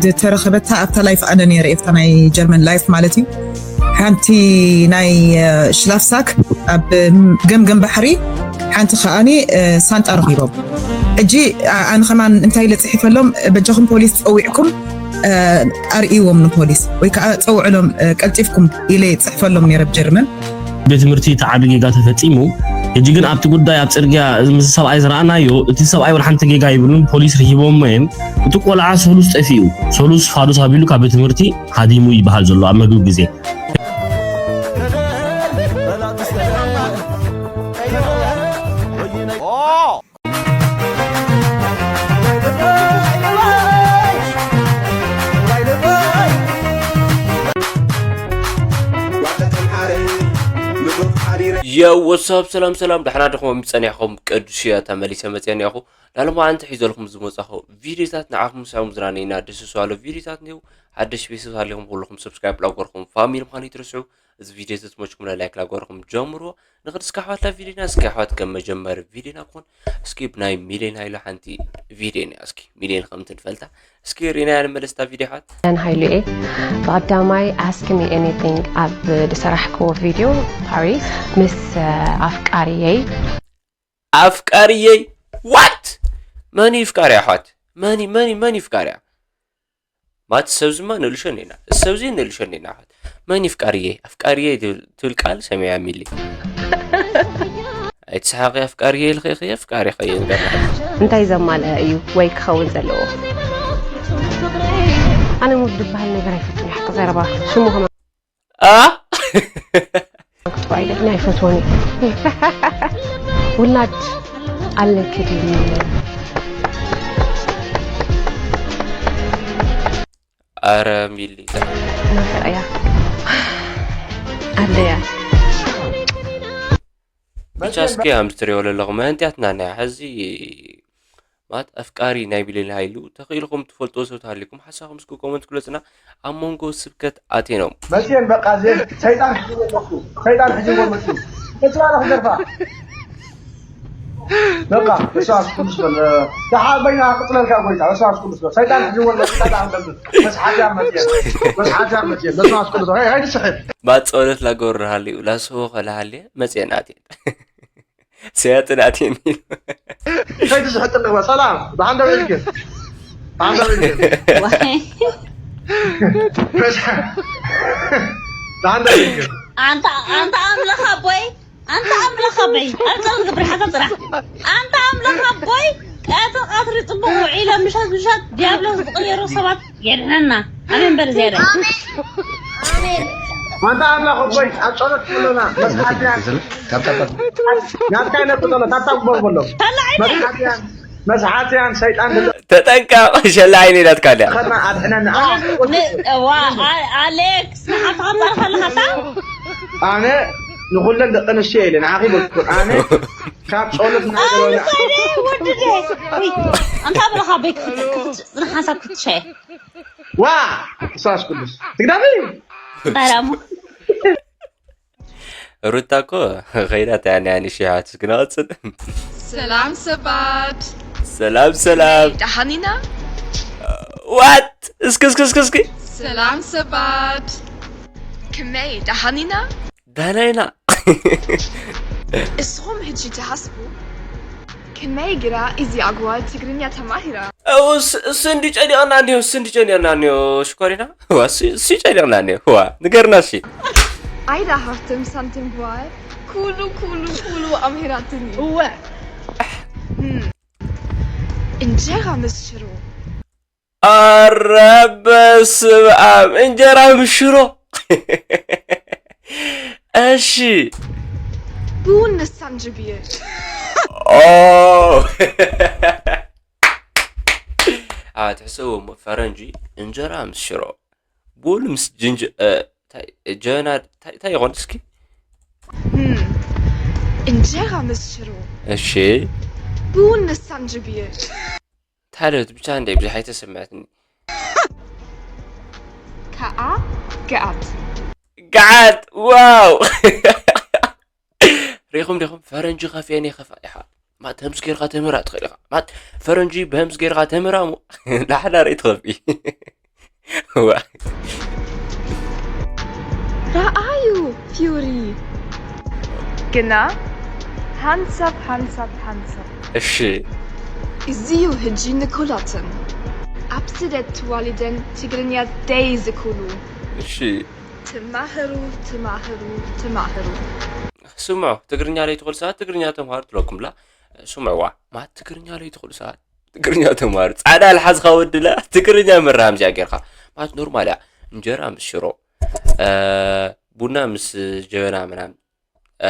ዝተረኸበታ ኣብታ ላይፍ ኣነ ነይረ፣ ኣብታ ናይ ጀርመን ላይፍ ማለት እዩ። ሓንቲ ናይ ሽላፍሳክ ኣብ ገምገም ባሕሪ፣ ሓንቲ ከኣኒ ሳንጣ ረኺቦም። ሕጂ ኣነ ከማን እንታይ ኢለ ጽሒፈሎም፣ በጃኹም ፖሊስ ጸዊዕኩም ኣርእይዎም ንፖሊስ፣ ወይ ከዓ ጸውዕሎም ቀልጢፍኩም ኢለ ጽሕፈሎም ነይረ ብጀርመን። ቤት ትምህርቲ እቲ ዓቢ ጌጋ ተፈጺሙ። ሕጂ ግን ኣብቲ ጉዳይ ኣብ ጽርግያ ምስ ሰብኣይ ዝረኣናዮ፣ እቲ ሰብኣይ ወላ ሓንቲ ጌጋ ይብሉን፣ ፖሊስ ርሂቦሞ እዮም። እቲ ቆልዓ ሰሉስ ጠፊኡ፣ ሰሉስ ፋዱስ ኣቢሉ ካብ ቤት ትምህርቲ ሃዲሙ ይበሃል ዘሎ ኣብ መግቢ ግዜ። የወሳብ ሰላም ሰላም፣ ደሕና ድኹም ጸኒሕኹም? ቅዱስ እየ ተመሊሰ መጽአ እኒኣኹ። ዳለማ ኣንቲ ሒዘልኩም ዝመጻኹ ቪዲዮታት ንዓኹም ሳም ዝራነይና ደስ ዝባሎ ቪዲዮታት እኒው። ሓደሽ ቤተሰብ ሃሊኹም ኩልኹም ሰብስክራይብ ላጎርኩም ፋሚሊ ምዃኑ ይትርስዑ። እዚ ቪዲዮ ተትመችኩም ላይክ ላጎርኩም ጀምሮ። ንኽድስካ ኣሕዋት ላ ቪዲዮና እስኪ ኣሕዋት ከም መጀመር ቪዲዮና ክኾን እስኪ ብናይ ሚሊዮን ሃይሉ ሓንቲ ቪዲዮ እኒኣ እስኪ ሚሊዮን ከም ትንፈልታ እስኪ ሪና ንመለስታ ቪዲዮ ኣሕዋት። ን ሃይሉ እየ። ብቐዳማይ ኣስክ ሚ ኤኒቲንግ ኣብ ዝሰራሕክዎ ቪዲዮ ፓሪስ ምስ ኣፍቃሪየይ። ኣፍቃሪየይ ዋት መን ይፍቃርያ ኣሕዋት? መን መን መን ይፍቃርያ? ማት ሰብዝማ ንእልሸን ኢና፣ ሰብዚ ንእልሸን ኢና ኣሕዋት። መን ይፍቃርየይ ኣፍቃሪየይ ትብል ቃል ሰሚያ ሚሊ። ኣይትስሓቂ ኣፍቃሪየይ ኢልኺ ኢኺ ኣፍቃሪ ኸየ ንገርና። እንታይ ዘማልአ እዩ ወይ ክኸውን ዘለዎ? ኣነ ሙድ ዝበሃል ነገር ኣይፈቱን፣ ሓቂ ዘረባ ሽሙ ከማ ኣ ክትባይ ግን ኣይፈትዎን እዩ። ውላድ ኣለኪ ድዩ? ኣረ ሚሊ መፈረያ ኣለያ። ብቻ እስኪ ኣምስትሪዮ ለለኹም መህንትያትና ናይ ሕዚ ማለት ኣፍቃሪ ናይ ቢሌን ሃይሉ ተኽኢልኩም ትፈልጥዎ ሰብ ተሃሊኩም ሓሳብኩም እስኪ ኮመንት ግለጹና። ኣብ መንጎ ስብከት ኣቴኖም መጽየን በቃ ዜ ሰይጣን ሕጂ ወለኩ ሰይጣን ሕጂ ወለኩ እጽባለ ክደርፋ በቃ እሷ ኣስኩልስ በል ተሓበኛ ክጽለልካ ጎይታ እሷ ኣስኩልስ በል ሰይጣን ሕጂ ወለኩ ሰይጣን ሕጂ መስሓጃ መጽየን መስሓጃ መጽየን ለሷ ኣስኩልስ ሀይ ሀይ ትስሕብ ባጸወለት ላጎርሃልዩ ላስዎ ከላሃልየ መጽየን ኣቴን ሰያጥናት የሚ ከይዲ ዝሕጥር ንግባ ሰላም ብሓንዳዊ ኢልክን ብሓንዳዊ ኢልክን ብሓንዳዊ ኢልክን ኣንታ ኣንታ ኣምላኽ ኣቦይ ኣንታ ኣምላኽ ኣቦይ ኣንታ ዝገብር ሓሳብ ጥራሕ ኣንታ ኣምላኽ ኣቦይ ቀትሪ ቀትሪ ጽቡቕ ውዒለ ምሸት ምሸት ዲያብሎስ ዝቕየሩ ሰባት የድሕነና። ኣሜን በል ዝያዳ። ኣንታ ኣምላኽ ኣቦይ ኣብ ጸሎት ከለና መስሓትያን ናትካ ይነጥጠሎ ታብታ ግበር በሎ መስሓትያን መስሓትያን ሰይጣን ተጠንቀቕ ሸላ ዓይኒ ናትካ ኣልያ ከና ኣድሕነና ኣሌክስ ንሓትኻ ታርኸለኻታ ኣነ ንኹለን ደቂ ኣንስትዮ ኢለ ንዓኺ በልኩ ኣነ ካብ ጸሎት እናገበና ወዲ ኣንታ ብለኻ ቤት ንሓሳብ ክትሸየ ዋ እሳስ ቅዱስ ትግዳሚ ሰላም ሩታ እኮ ኸይዳ ታያንያ ንሽሃት እስክናወፅን ሰላም ሰባት ሰላም ሰላም ደሓኒና ዋት እስኪ እስኪ እስኪ እስኪ ሰላም ሰባት ክመይ ደሓኒና ዳናይና እስኹም ሕጂ ትሓስቡ ከመይ ግራ እዚ ኣጓል ትግርኛ ተማሂራ እሱ እንዲ ጨኒቕና እንዲሁ እሱ እንዲ ጨኒቕና እንዲሁ ሽኮሪና እሱ ጨኒቕና እንዲሁ ዋ ንገርና እሺ ኣይዳ ሃፍትም ሳንቲም ጓል ኩሉ ኩሉ ኩሉ ኣምሂራትኒ እወ እንጀራ ምስ ሽሮ ኣረ በስመ ኣብ እንጀራ ምስ ሽሮ እሺ ቡን ንሳን ጅብየር ትሕስቡ እሞ ፈረንጂ እንጀራ ምስ ሽሮ ቡን ምስ ጅንጅ ጀና እንታይ ይኾን እስኪ እንጀራ ምስ ሽሮ እሺ ቡን ንሳን ጅብየር ታደት ብቻ እንደ ብዙሕ ኣይተሰማትኒ ከዓ ገኣት ገዓት ዋው ሪኹም ዲኹም ፈረንጂ ከፍየን ይኸፋ ኢኻ ማት፣ ህምስ ጌርካ ተምህራ ትኽእል ኢኻ። ማት፣ ፈረንጂ ብህምስ ጌርካ ተምህራ እሞ ላሕላ ርእይ ትኸፍኢ። ዋ። ረኣዩ ፊውሪ። ግና ሓንሳብ ሓንሳብ ሓንሳብ እሺ። እዚዩ ሕጂ ንኮላትን ኣብ ስደት ተዋሊደን ትግርኛ ደይ ዝክሉ እሺ። ትማህሩ ትማህሩ ትማህሩ። ስምዑ፣ ትግርኛ ለይትኽእሉ ሰባት ትግርኛ ተምሃሩ ትለኩምላ። ስምዕዋ፣ ማት ትግርኛ ለይትኽእሉ ሰባት ትግርኛ ተምሃሩ። ጻዕዳ ልሓዝካ ወድላ ትግርኛ መራሃም እዚኣ ጌርካ። ማት ኖርማል እያ። እንጀራ ምስ ሽሮ፣ እ፣ ቡና ምስ ጀበና ምናምን፣ እ፣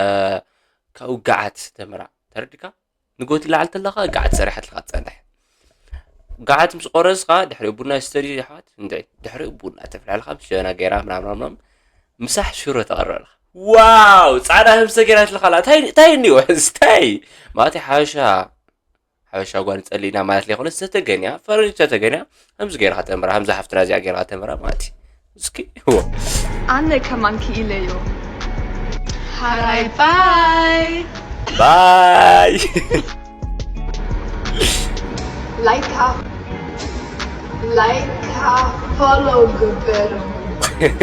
ካብኡ ገዓት ተምራ። ተረድካ? ንጎት ላዕል ተለኻ ገዓት ሰሪሓትልካ ትጸንሕ። ገዓት ምስ ቆረስካ ድሕሪኡ ቡና ስተዲ ይሓት እንዴ ድሕሪኡ ቡና ተፍልሐልካ ምስ ጀበና ጌራ ምናምን ምናምን ምሳሕ ሽሮ ተቐርበልካ። ዋው ጻዕዳ ህምሰ ጌራትልካ ላ ታይ ታይ እንዲወ ስታይ ማቲ ሓበሻ ሓበሻ ጓል ጸሊና ማለት ለይኮነ ዝተተገንያ ፈረንጅ ተተገንያ ከምዚ ጌርካ ተምራ ከምዚ ሓፍትና እዚኣ ጌርካ ተምራ ማለት እዩ። እስኪ ዎ ኣነ ከማን ክኢለዮ። ሓራይ ባይ ባይ ላይካ ላይካ ፎሎ ግበሩ።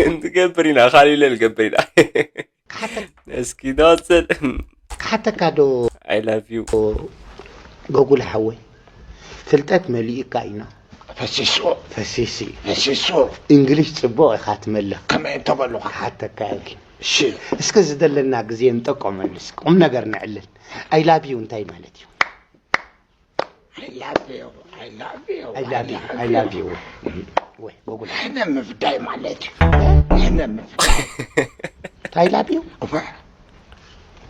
እንትገብር ኢና ካሊለ ንገብር ኢና። እስኪ ንወፅል። ክሓተካ ዶ I love you። ጎጉል ሓወይ፣ ፍልጠት መሊኡካ ኢና። ፈሲሱ ፈሲሲ ፈሲሱ እንግሊሽ ጽቡቕ ኢኻ ትመልኽ። ከመይ እንተበሉኻ? ክሓተካ እየ ግን። እሺ እስኪ ዝደለና ግዜ ንጠቀመሉ እስኪ ቁም ነገር ነዕልል። I love you እንታይ ማለት እዩ? I love you I love you I love you I love you ወይ ጎጉል ሕነ ምፍዳይ ማለት እዩ። ሕነ ምፍዳይ I love you እወ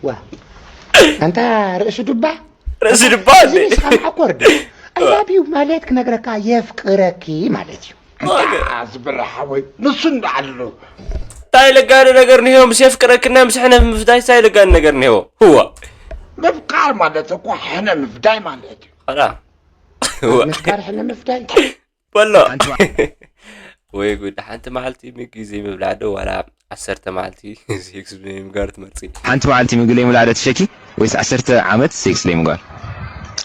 ዋ ኣንታ ርእሲ ዱባ ርእሲ ድባ እንዴ? ስኻ መዓኮር ዶ I love you ማለት ክነግረካ የፍቅረኪ ማለት እዩ። ዝብረ ሓወይ ንሱ እንዳዓሉ እንታይ ለጋኒ ነገር ንሄው ምስ የፍቅረክና ምስ ሕነ ምፍዳይ እንታይ ለጋኒ ነገር ንሄዎ? ህዋ ምፍቃር ማለት እኮ ሕነ ምፍዳይ ማለት እዩ። ኸላ ምፍቃር ሕነ ምፍዳይ በሎ። ወይ ጉድ፣ ሓንቲ መዓልቲ ምግቢ ዘይምብላዕ ዶ ዋላ ዓሰርተ መዓልቲ ሴክስ ብምግባር ትመርፂ? ሓንቲ መዓልቲ ምግቢ ለይምብላዕ ዶ ትሸኪ ወይስ ዓሰርተ ዓመት ሴክስ ለይምግባር?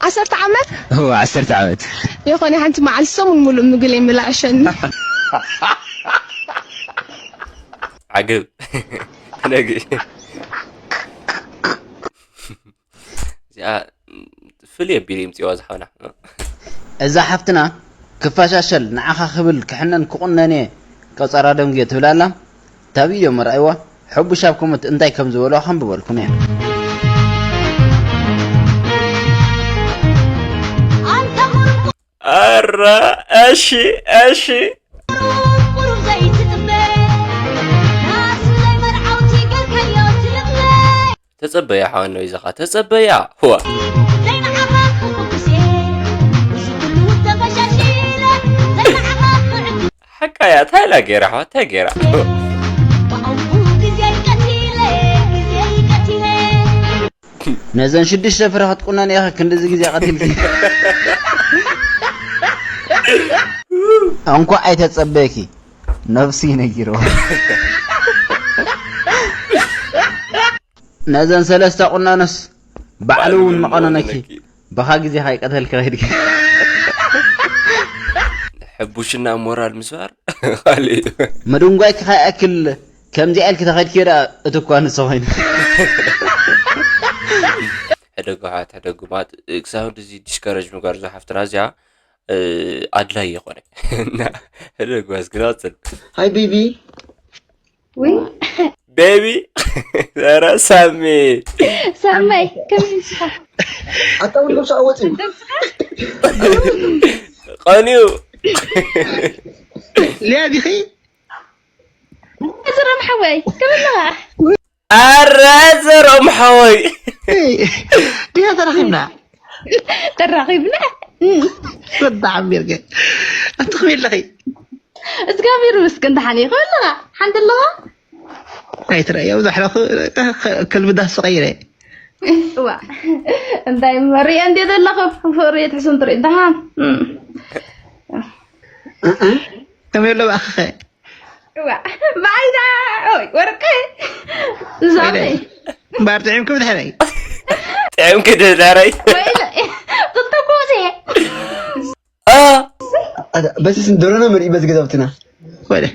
ዓሰርተ ዓመት እወ ዓሰርተ ዓመት። የኾነ ሓንቲ መዓልቲ ሰሙን ሙሉእ ምግቢ ለይምብላዕ ሸኒ። ዓግብ ነግ እዚኣ ፍልይ ኣቢሉ ይምፅዋ ዝሓውና እዛ ሓፍትና ክፈሻሸል ንዓኻ ክብል ክሕነን ክቑነን እየ ቆጸራ ደንጉየ ትብል ኣላ። እታ ቪድዮ መርኣይዋ ሕቡሽ ኣብ ኮመንት እንታይ ከም ዝበልዋ ከንብበልኩም እየ። ኣረ እሺ እሺ ተጸበያ ሓወን ነው ይዘኻ ተጸበያ ህዋ ሓቃያ ታይላ ገይራ ሓዋ ታይ ገይራ ነዘን ሽዱሽተ ፍረ ክትቁነን ኢኺ ክንድዚ ግዜ ቀቲልኪ። እንኳዕ ኣይተጸበየኪ ነብሲ ነጊርዋ። ነዘን ሰለስተ ቁናኖስ ባዕሉ እውን መቐነነኪ። ብኻ ግዜ ካይቀተልኪ ኸይድኪ። ሕቡሽና ሞራል ምስባር ካልእ እዩ። ምድንጓይኪ ካይኣክል ከምዚኣ ኢልኪ ተኸድኪዮ ደኣ እቲ እኳ ንሱ ኾይኑ። ሕደጉ ኣሕዋት ሕደጉ ማለት ክሳብ እዚ ዲስከረጅ ምግባር እዛ ሓፍትና እዚኣ ኣድላይ ይኾነ እና ሕደጉ ኣስግናፅል Hi baby. ውይ ቤቢ ኧረ ሳሚ ሳማይ ከመይ ንስኻ ኣታ እውን ልብሱ ኣወፂ ደምስኻ ቀንዩ ሊያ ዲኺ ዝረም ሓወይ ከመይ ኣለኻ ኣረ ዘሮም ሓወይ ድያ ተራኺብና ተራኺብና ብጣዕሚ ጌርገ ኣንቲ ከመይ ኣለኺ እግዚኣብሔር ይመስገን ደሓን እየ ከመይ ኣለኻ ሓንቲ ኣለኻ ኣይትረእዮ ብዛሕለኹ ከልቢ ዳስ ቀይረ ዋ እንታይ መሪአ እንዴ ዘለኹ ፍቅሪ ትሕሱም ትርኢ ደሓን ከመይ ኣሎ ብኣኸኸ ዋ ብዓይዳ ኦይ ወርቂ ዛመይ እምበኣር ጥዒምኩም ድሕረይ ጥዕም ክድህዳረይ። ወይለ ክልተ ኮሴ አ በስስ እንደሮና መሪእ በዚ ገዛውትና ወለ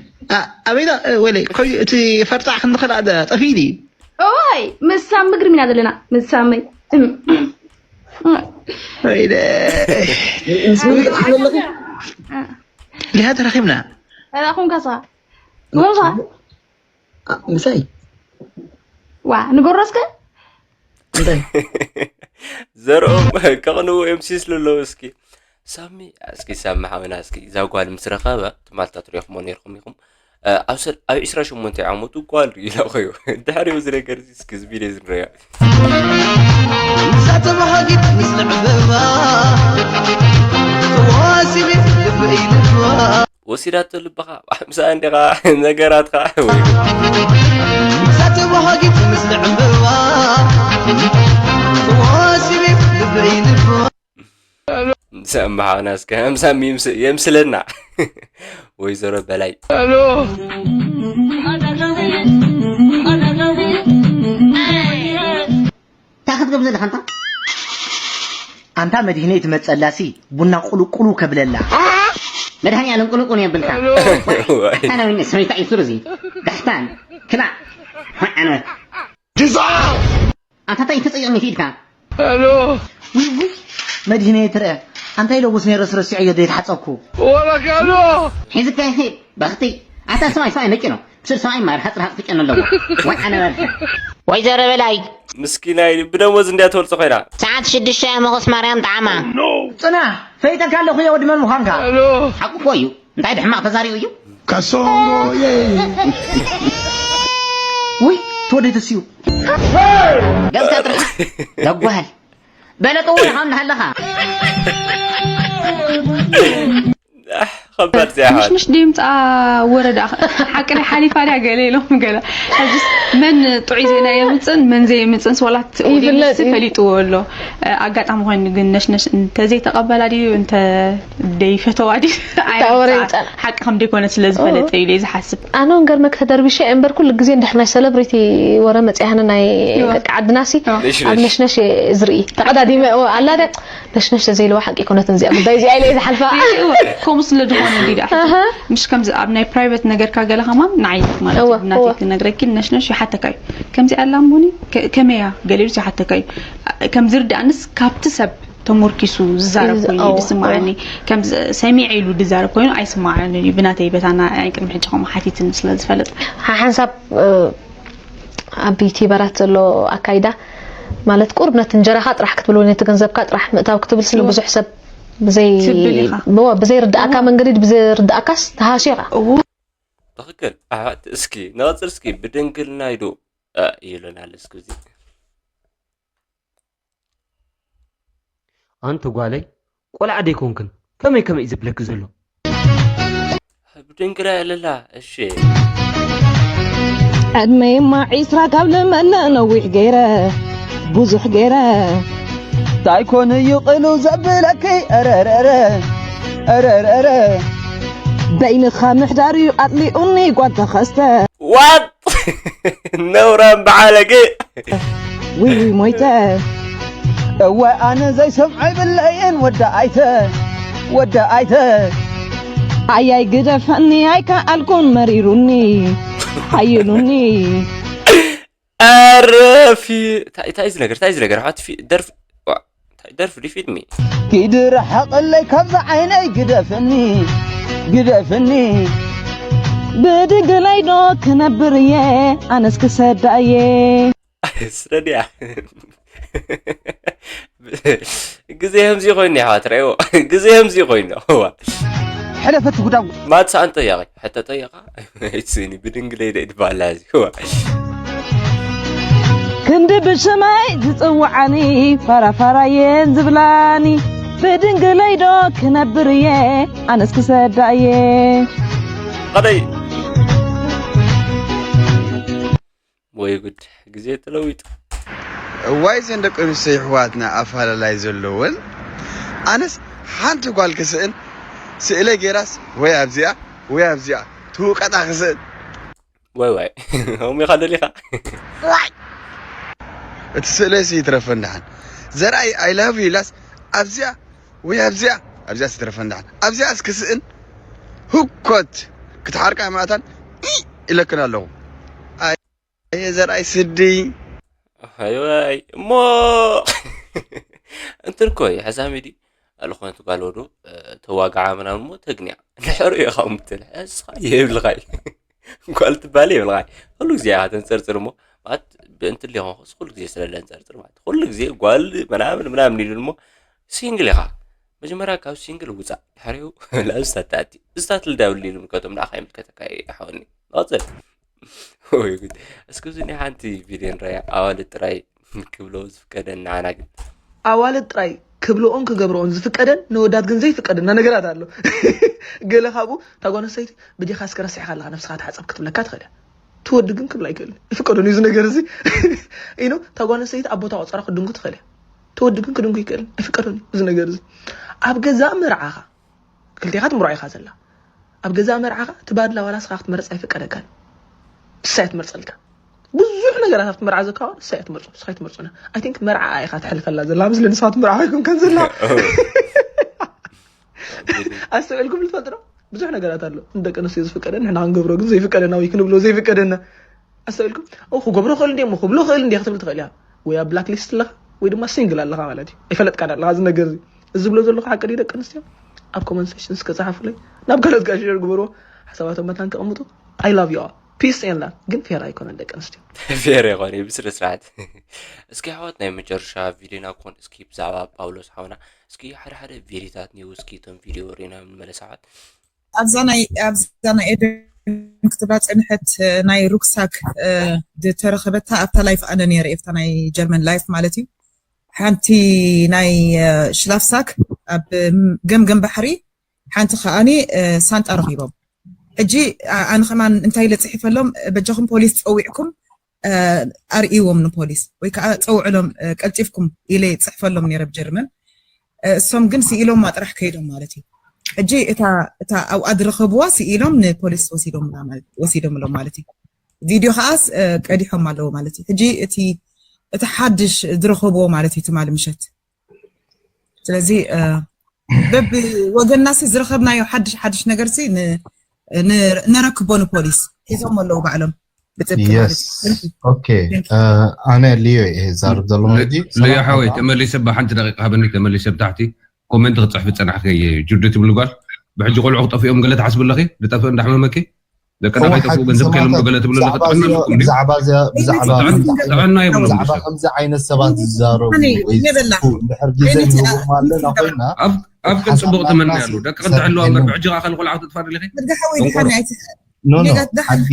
ኣበይና ወለ ኮይ እቲ ፈርጣ ክንዲ ከላ ጠፊኒ ኦይ ምሳም ምግሪ ሚና ዘለና ምሳመይ ወይለ ምስ ምግሪ ኣለለኺ ሊሃ ተረኺብና ኣኹም ካሳ ጎዛ ምሳይ ዋ ንጎረስከ እንታይ ዘርኦም ከቕንዉ እዮም ሲስሉ ኣለዉ። እስኪ ሳሚ እስኪ ሳሚ ሓውና እስኪ እዛ ጓል ምስ ረኸበ ትማልታት ሪኹሞ ነርኩም ኢኹም። ኣብ ሰል- ኣብ ዕስራ ሸሞንተ ዓመቱ ጓል ኢላ ኾዩ ድሕሪኡ እዚ ነገር እዚ እስኪ እዚ ቪድዮ እዚ ንሪኦ። ሳተባሃጊት ምስ ንዕበባ ተዋሲቢ ልበይ ልባ ወሲዳቶ ልብኻ ሓምሳ እንዲኻ ነገራትካ ወይ ሳተባሃጊት ምስ ንዕበባ ተዋሲቢ ልበይ ልባ ሰማሓና እስከ ሃምሳ የምስለና ወይዘሮ በላይ እንታይ ክትገብር ዘለካ እንታ ኣንታ መድህነይ ትመፀላሲ ቡና ቁልቁሉ ከብለላ መድሃኒ ኣለም ቁልቁሉ የብልካ ኣታ ናዊነ ሰበይታ እዩ ሱር እዚ ጋሕታን ክላ ኣነ ኣንታ እንታይ ተፀይቕኒ ኢድካ መድህነይ ትርአ ኣንታይ ለቡስ ነይረ ስረሲዐዮ ዘይተሓፀብኩ ሒዝካ ይኸይድ በኽቲ ኣታ ሰብኣይ ሰብኣይ ነቂኖ ብስር ሰብኣይ ማር ሃፅር ሃፅ ክጨኑ ኣለዎ ወይ ኣነ በልሐ ወይዘሮ በላይ ምስኪናይ ብደሞዝ እንድያ ትወልጾ ኮይና ሰዓት ሽዱሽተ መኾስ ማርያም ጣዕማ ጽና ፈይጠካ ኣለኹ እየ ወዲ መን ምዃንካ ሓቁ እኮ እዩ እንታይ ድሕማቕ ተዛሪቡ እዩ ካሶንጎ ውይ ተወደይ ተስዩ ገብታ ጥርሓ ደጓሃል በለጠዎ ኢኻ እንዳሃለኻ ከባድ ዚያ ሓወት ምሽ ድምፃ ወረዳ ሓቂ ናይ ሓሊፋ ድያ ገለ ኢሎም ገለ ሕጅስ መን ጥዑይ ዜና የምፅን መን ዘየምፅን ስዋላት ይፍለጥ እዩ። ፈሊጥዎ ኣሎ ኣጋጣሚ ኮይኑ ግን ነሽነሽ እንተዘይተቐበላ ድዩ እንተ ደይፈተዋ ድዩ እታ ወረ ኣይምፃ ይምፃ ሓቂ ከም ደይኮነ ስለ ዝፈለጠ እዩ ኢለ ዝሓስብ ኣነ እውን ገርመክ ተደርቢሸ እየ እምበር ኩሉ ግዜ እንድሕር ናይ ሰለብሪቲ ወረ መፅያህኒ ናይ ይወ። ደቂ ዓድና ሲ ነሽነሽ። ኣብ ነሽነሽ እየ ዝርኢ ተቐዳዲመ እወ ኣላ ደ ነሽነሽ ተዘይለዋ ሓቂ ኣይኮነትን እዚኣ ጉዳይ እዚኣ ኢለ እየ ዝሓልፋ ከምኡ ስለ ዝኾነ እንዲ ደኣ ኣሃ። ምሽ ከምዚ ኣብ ናይ ፕራይቨት ነገርካ ገለ ከማን ንዓይ ማለት እወ፣ እዩ ብናተይ እወ። ክነግረኪ ነሽነሽ ይሓተካ እዩ ከምዚ ኣላ እሞኒ ከ- ከመይ እያ ገለ ኢሉስ ይሓተካ እዩ ከም ዝርዳእንስ ካብቲ ሰብ ተሞርኪሱ ዝዛረብ እዩ ኮይኑ እዩ ዝኣው፣ ዝስማዓኒ ኣው። ከም ሰሚዐ ኢሉ ዝዛረብ ኮይኑ ኣይስማዓንን እዩ ብናተይ በታና ቅድሚ ሕጂ ከምኡ ሓቲትኒ ስለ ዝፈልጥ ሓሓንሳብ ኣብ ዩቲበራት ዘሎ ኣካይዳ ማለት ቁሩብ ነቲ እንጀራኻ ጥራሕ ክትብል ወይ ነቲ ገንዘብካ ጥራሕ ምእታው ክትብል ስለ ብዙሕ ሰብ ብዘይ ትብል ኢኻ። ብዎ- ብዘይርዳእካ መንገዲ ብዘይርዳእካስ ተሃስዮ ኢኻ እዉ ትኽክል ኣሕዋት እስኪ ንቐጽል እስኪ ብድንግልና ኢዱ እ፣ ይብለና ኣሎ እስኪ እዚ ኣንቲ ጓለይ ቆልዓ ደይኮንክን ከመይ ከመይ እዩ ዝብለኪ ዘሎ ብድንግላ ኣለላ እሺ ዕድመይማ ዒስራ ካብ ልመነ ነዊሕ ገይረ ብዙሕ ገይረ እንታይ ኮን እዩ ቅሉ ዘብለኪ ረረረ ረረረ በይንኻ ምሕዳር እዩ ኣጥሊኡኒ ጓል ተኸስተ ዋጥ ነውራም በዓለገ ውይ ውይ ሞይተ እወ ኣነ ዘይሰምዖ ይብለየን ወዲ ኣይተ ወዲ ኣይተ ኣያይ ግደፈኒ ኣይከኣልኩን መሪሩኒ ሓይሉኒ ኣረፊ እንታይ እንታይ ዝነገር እንታይ ዝነገር ሓት ደርፍ እንታይ ደርፍ ዲፊት ሚ ኪድ ርሓቐለይ ካብዛ ዓይነይ ግደፍኒ ግደፍኒ ብድንግለይ ዶ ክነብር እየ ኣነስ ክሰዳ እየ ስረድያ ግዜ ከምዚ ኮይኑ ይሓዋት ረእዎ ግዜ ከምዚ ኮይኑ ዋ ሕለፈት ጉዳም ማት ሰኣን ጠያቂ ሕተ ጠያቃ ኣይትስእኒ ብድንግለይ ደ ድባላ እዚ ዋ ክንዲ ብሽመይ ዝጽውዓኒ ፋራፋራ እየን ዝብላኒ ብድንግለይ ዶ ክነብር እየ ኣነስ ክሰዳ እየ ቀደይ ወይ ጉድ ግዜ ተለዊጡ እዋይ ዘን ደቂ ኣንስትዮ ይሕዋትና ኣፋላላይ ዘለወን ኣነስ ሓንቲ ጓል ክስእን ስእለ ጌራስ ወይ ኣብዚኣ ወይ ኣብዚኣ ትውቀጣ ክስእን ወይ ወይ ሆሚኻ ደሊኻ እቲ ስእለይሲ ይትረፈን ደሓን ዘርኣይ I love you ኢላስ ኣብዚኣ ወይ ኣብዚኣ ኣብዚኣ ስትረፈን ዳሓን ኣብዚኣ እስክስእን ህኮት ክትሓርቃ ማእታን ኢ ኢለክን ኣለኹ። ኣየ ዘርኣይ ስዲ ኣይዋይ እሞ እንትን እኮ እዩ ሕሳም ዲ ኣልኾነት ጓል ወዱ ተዋግዓ ምናምን እሞ ተግንያ ድሕሪ ኢኻ ምትል ሕስኻ የብልኻይ ጓል ትባል የብልኻይ ኩሉ ግዜ ኢኻ ተንፀርፅር እሞ ማለት ብእንትን ሊኾንስ ኩሉ ግዜ ስለለንፀርፅር ማለት ኩሉ ግዜ ጓል ምናምን ምናምን ኢሉ እሞ ሲንግል ኢኻ መጀመርያ ካብ ሲንግል ውፃእ ድሕሪኡ ላብስታት ተኣቲ ብስታት ልዳብል ኢሉ ምከቶም ንኣኻ ይምልከተካ ይሓወኒ ንቐፅል ወይ ጉድ እስኪ እዚ ናይ ሓንቲ ቪድዮ ንረያ ኣዋልድ ጥራይ ክብሎ ዝፍቀደን ንዓና ግን ኣዋልድ ጥራይ ክብልኦን ክገብርኦን ዝፍቀደን ንወዳት ግን ዘይፍቀደና ነገራት ኣሎ። ገለ ካብኡ እታ ጓል ኣንስተይቲ ብጀኻ እስከ ረሲሕካ ኣለካ ነብስካ ተሓፀብ ክትብለካ ትኽእል እያ። እቲ ወዲ ግን ክብል ኣይክእልን። ይፍቀደን እዩ እዚ ነገር እዚ ኢሉ እታ ጓል ኣንስተይቲ ኣብ ቦታ ቆፀራ ክድንጉ ትኽእል እያ። እቲ ወዲ ግን ክድንጉ ይክእልን። ኣይፍቀደን እዩ እዚ ነገር እዚ። ኣብ ገዛእ መርዓኻ ክልቴኻ ትምርዖ ኢኻ ዘላ ኣብ ገዛእ መርዓኻ እቲ ባድላ ዋላ ስኻ ክትመርፅ ኣይፍቀደካን። ንሳ እያ ትመርፀልካ። ብዙሕ ነገራት ኣብቲ መርዓ ዘካወን ንሳ እያ ትመርፆ ንስኻ ኣይትመርፆን። I think መርዓ ኢኻ ተሕልፈላ ዘላ ምስለ ንስኻ ትምርዓ ኣይኮንካን ዘላ። ኣስተውዒልኩም ትፈልጡ ዶ? ብዙሕ ነገራት ኣሎ ንደቂ ኣንስትዮ ዝፍቀደን ንሕና ክንገብሮ ግን ዘይፍቀደና ወይ ክንብሎ ዘይፍቀደና። ኣስተውዒልኩም ኦ ክገብሮ ክእል እንዲ እሞ ክብሎ ክእል እንዲ ክትብል ትኽእል እያ። ወይ ኣብ ብላክ ሊስት ኣለኻ ወይ ድማ ሲንግል ኣለኻ ማለት እዩ። ኣይፈለጥካን ኣለኻ እዚ ነገር እዚ። እዚ ዝብሎ ዘለኹ ሓቂ ድዩ ደቂ ኣንስትዮ? ኣብ ኮመንት ሴክሽን እስከ ጸሓፉለይ። ናብ ካልኦት ጋር ሼር ግበርዎ። ሓሳባቶም መታን ከቐምጡ። I love you all. Peace and love. ግን ፌር ኣይኮነን ደቂ ኣንስትዮ። ፌር ይኾን እዩ ብስነ ስርዓት እስኪ ኣሕዋት ናይ መጨረሻ ቪድዮና ክኾን እስኪ ብዛዕባ ጳውሎስ ሓውና እስኪ ሓደ ሓደ ቪድዮታት ኒው እስኪ እቶም ቪድዮ ሪና ንመለስ ኣሕዋት ኣብዛ ናይ ኣብዛ ናይ ኤደን ክትብላ ፀንሐት ናይ ሩክሳክ ዝተረኸበታ ኣብታ ላይፍ ኣነ ነረ ኣብታ ናይ ጀርመን ላይፍ ማለት እዩ ሓንቲ ናይ ሽላፍሳክ ኣብ ገምገም ባሕሪ ሓንቲ ከዓኒ ሳንጣ ረኺቦም ሕጂ ኣነ ከማን እንታይ ኢለ ፅሒፈሎም በጃኹም ፖሊስ ፀዊዕኩም ኣርእዎም ንፖሊስ ወይ ከዓ ፀውዕሎም ቀልጢፍኩም ኢለ ፅሕፈሎም ነረ ብጀርመን እሶም ግን ስኢሎማ ጥራሕ ከይዶም ማለት እዩ ሕጂ እታ ኣብኣ ዝረኸብዋ ስኢሎም ንፖሊስ ወሲዶምሎም ማለት እዩ ቪድዮ ከዓስ ቀዲሖም ኣለዎ ማለት እዩ ሕጂ እቲ እቲ ሓድሽ ዝረኸብዎ ማለት እዩ ትማሊ ምሸት ስለዚ በቢ ወገንና ሲ ዝረኸብናዮ ሓድሽ ሓድሽ ነገር ሲ ነረክቦ ንፖሊስ ሒዞም ኣለዉ ባዕሎም ብጥብቂ ማለት yes okay ኣነ ልዮ ይሄ ዛርብ ዘሎ ሕጂ ልዮ ሓወይ ተመሊሰ ብሓንቲ ደቂቃ ሃበኒ ተመሊሰ ብታሕቲ ኮሜንት ክፅሕፍ ዝፀናሕከ ጅርዲ ትብሉ ጓል ብሕጂ ቆልዑ ክጠፍኦም ገለ ትሓስብ ኣለኺ ዝጠፍእ እንዳሕመመኪ ደቅና ከይጠፍኡ ገንዘብ ከይሎም ገለ ትብሉ ኣለኺ ጥዕና ኣለኩም ድዩ ብዛዕባ እዚኣ ብዛዕባ ጥዕና የብሎም ብዛዕባ ከምዚ ዓይነት ሰባት ዝዛረቡ ወይ የበላ ዝጽፉ እንድሕር ግዜ ንህቦም ኣለና ኮይና ኣብ ኣብ ግን ጽቡቅ ተመንያ ኣሎ ደቂ ክልተ ሕልዋ እምበር ብሕጂ ከ ንቆልዓ ክትጥፋ ደለኺ መድጋሓ ወይ ድሓን ኣይትስሐ ኖ ኖ ጌጋ ዳሓን ሓጊ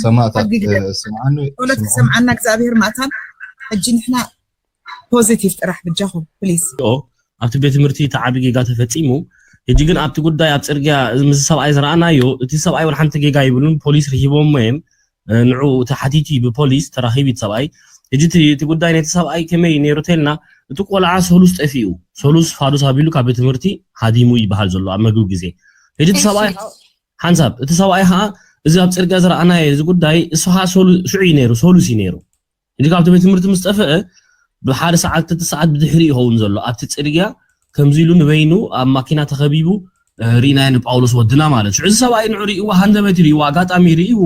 ሰማእታት ሓጊ ግዳ ስምዓኒ ጸሎት ክሰምዓና እግዚኣብሔር ማእታን ሕጂ ንሕና ፖዚቲቭ ጥራሕ ብጃኹም ፕሊዝ ኣብቲ ቤት ትምህርቲ እቲ ዓቢ ጌጋ ተፈጺሙ። ሕጂ ግን ኣብቲ ጉዳይ ኣብ ጽርግያ ምስ ሰብኣይ ዝረኣናዮ፣ እቲ ሰብኣይ ወላ ሓንቲ ጌጋ ይብሉን ፖሊስ ርሂቦሞ እዮም። ንዑ ተሓቲቱ ብፖሊስ ተራኺቡ እቲ ሰብኣይ። ሕጂ እቲ እቲ ጉዳይ ናይቲ ሰብኣይ ከመይ ነይሩ ተልና፣ እቲ ቆልዓ ሰሉስ ጠፊኡ፣ ሰሉስ ፋዱስ ኣቢሉ ካብ ቤት ትምህርቲ ሃዲሙ ይበሃል ዘሎ ኣብ መግቢ ግዜ። ሕጂ እቲ ሰብኣይ ሓንሳብ፣ እቲ ሰብኣይ ኸዓ እዚ ኣብ ጽርግያ ዝረኣናዮ እዚ ጉዳይ እሱ ኸዓ ሰሉ- ሽዑ እዩ ነይሩ፣ ሰሉስ እዩ ነይሩ። ሕጂ ካብቲ ቤት ትምህርቲ ምስ ጠፍአ ብሓደ ሰዓት ክልተ ሰዓት ብድሕሪ ይኸውን ዘሎ ኣብቲ ፅርግያ ከምዚ ኢሉ ንበይኑ ኣብ ማኪና ተኸቢቡ ርኢናዮ ንጳውሎስ ወድና ማለት ሽዑ እዚ ሰብኣይ ንዑ ርእይዎ ሃንደበት ርእይዎ ኣጋጣሚ ርእይዎ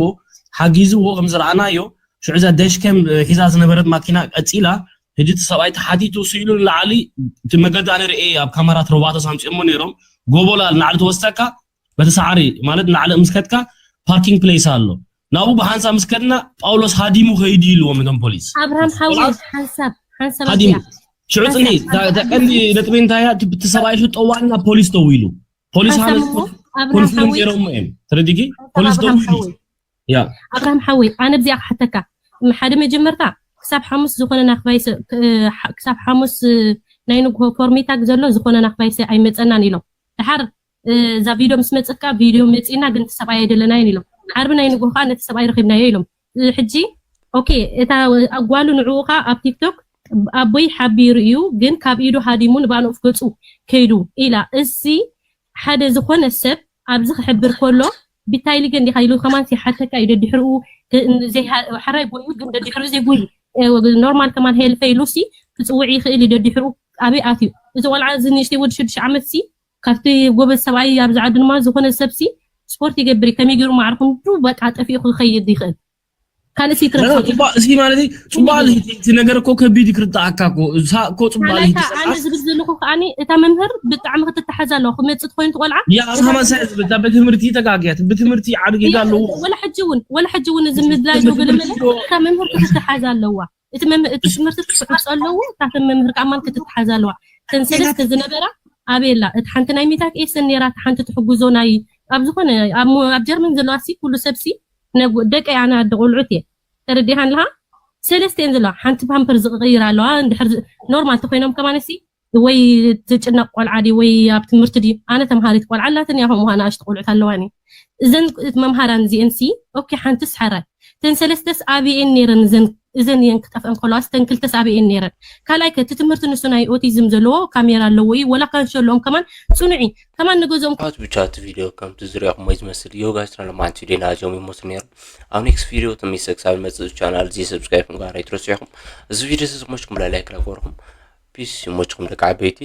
ሓጊዝዎ ከም ዝረኣናዮ ሽዑ እዛ ደሽከም ሒዛ ዝነበረት ማኪና ቀፂላ ሕጂ እቲ ሰብኣይ ተሓቲቱ ስኢሉ ንላዕሊ እቲ መገዲ ኣነ ርእየ ኣብ ካመራት ሮባቶስ ኣምፅኦሞ ነይሮም ጎቦላ ንላዕሊ ተወስተካ በቲ ሳዕሪ ማለት ንላዕሊ ምስ ከድካ ፓርኪንግ ፕሌስ ኣሎ ናብኡ ብሓንሳብ ምስ ከድና ጳውሎስ ሃዲሙ ከይዱ ኢልዎም እቶም ፖሊስ ኣብርሃም ሓወይ ሓንሳብ ሓንሳብ ሃዲሙ እዚኣ ሽዑ ፅኒ እታ ቀንዲ ነጥቢ እንታይ እያ እቲ ሰብኣይ ሽጦ ዋና ፖሊስ ደዊሉ ፖሊስ ሓንሳብ ሃነስ እሞ ኣብርሃም ኮንፊርም ሓወይ ገይሮም እዮም ተረዲጊ ፖሊስ ኣብርሃም ደዊሉ ሓወይ ያ ኣብርሃም ሓወይ ኣነ እዚኣ ክሓተካ ሓደ መጀመርታ ክሳብ ሓሙስ ዝኾነ ናኽባይ ሰብ- ክ- ሓ- ክሳብ ሓሙስ እ፣ ናይ ንግሆ ፎርሜታግ ዘሎ ዝኾነ ናኽባይ ሰብ ኣይመፀናን ኢሎም ድሓር እ፣ እዛ ቪድዮ ምስ መፀካ ቪድዮ መፂና ግን እቲ ሰብኣይ ኣይደለናዮን ኢሎም ዓርቢ ናይ ንግሆ ከዓ ነቲ ሰብኣይ ረኺብናዮ ኢሎም እ፣ ሕጂ ኦኬ እታ ኣጓሉ ንዕኡ ከዓ ኣብ ቲክቶክ ኣቦይ ሓቢሩ እዩ ግን ካብ ኢዱ ሃዲሙ ንባንኦፍ ገፁ ከይዱ ኢላ እዚ ሓደ ዝኾነ ሰብ ኣብዚ ክሕብር ከሎ ብታይ ሊገ እንዲኻ ኢሉ ከማን ሲሓተካ እዩ ደድሕርኡ ክ- ዘይሃ- ሓራይ ጎዩ ግን ደድሕሩ ዘይጎዩ እ፣ ኖርማል ከማን ሄልፈ ኢሉ ሲ ክፅውዕ ይኽእል እዩ ደድሕሩ ኣበይ ኣትዩ? እዚ ቆልዓ እዚ ንእሽተይ ወዲ ሽዱሽተ ዓመት ሲ ካብቲ ጎበዝ ሰብኣይ ኣብዚ ዓዲ ድማ ዝኾነ ሰብ ሲ ስፖርት ይገብር እዩ። ከመይ ገይሩ ማዕርኩም ዱ በቃ ጠፊኡ ክኸይድ ይኽእል? ካልእ ሲ ትረፍ። ጽባእ እዚ ማለት እዩ። ጽባእ ልሂት እቲ ነገር እኮ ከቢድ ክርዳኣካ እኮ እሳ እኮ ጽባእ ካልኣይ ልሂት ከ ኣነ ዝብል ዘለኹ ከኣኒ እታ መምህር ብጣዕሚ ክትተሓዝ ኣለዋ። ክመጽእ ትኾይኑ ትቆልዓ ያ ሃማሳ ዝብል እታ ብትምህርቲ ተጋግያት ብትምህርቲ ዓድጊጋ ኣለዎ። ወላ ሕጂ እውን ወላ ሕጂ እውን እዚ ምድላይ ዶ ገለ መለ እታ መምህር ክትተሓዝ ኣለዋ። እቲ መም- እቲ ትምህርቲ ክትሕጾ ኣለዎ። እታ መምህር ከኣማን ክትተሓዝ ኣለዋ። ተን ሰለስተ ዝነበራ ኣበየላ እቲ ሓንቲ ናይ ሚታክ ኤሰን ነራ እቲ ሓንቲ ትሕጉዞ ናይ ኣብ ዝኾነ ኣብ ሞ- ኣብ ጀርመን ዘለዋ ሲ ኩሉ ሰብ ሲ ነጉ ደቀይ ኣነ ኣደ ቆልዑት እየ ተረዲሃን ኣለሃ ሰለስተ እየን ዘለዋ ሓንቲ ፓምፐር ዝቕይር ኣለዋ እንድሕር ዝ- ኖርማል ተኮይኖም ከማን ሲ ወይ ትጭነቅ ቆልዓ ድዩ ወይ ኣብ ትምህርቲ ድዩ ኣነ ተምሃሪት ቆልዓ ኣላትን እያ ከምኡ ንኣሽቱ ቆልዑት ኣለዋኒ እዘን መምሃራን እዚአን ሲ ኦኬ ሓንትስ ሓራይ እተን ሰለስተስ ኣበየን ነይረን እዘን እዘን እየን ክጠፍአን ከለዋ እተን ክልተስ ኣበየን ነይረን ካልኣይ ከ እቲ ትምህርቲ ንሱ ናይ ኦቲዝም ዘለዎ ካሜራ ኣለዎ እዩ ወላ ካንሸ ኣለዎም ከማን ፅኑዒ ከማን ንገዝኦም ኣት ብቻ እቲ ቪድዮ ከምቲ ዝሪኦኹሞ ዝመስል ዮጋስና ለማንቲ ቪድዮ ናዚኦም ይመስሉ ነይሩ ኣብ ኔክስት ቪድዮ ተመይሰ ክሳብ መፅእ ቻናል እዚ ሰብስክራይብ ምግባር ኣይትረስዑ ኢኹም እዚ ቪድዮ እዚ ዝመችኩም ላይክ ላይክ ላገበርኩም ፒስ ይመችኩም ደቂ ዓበይቲ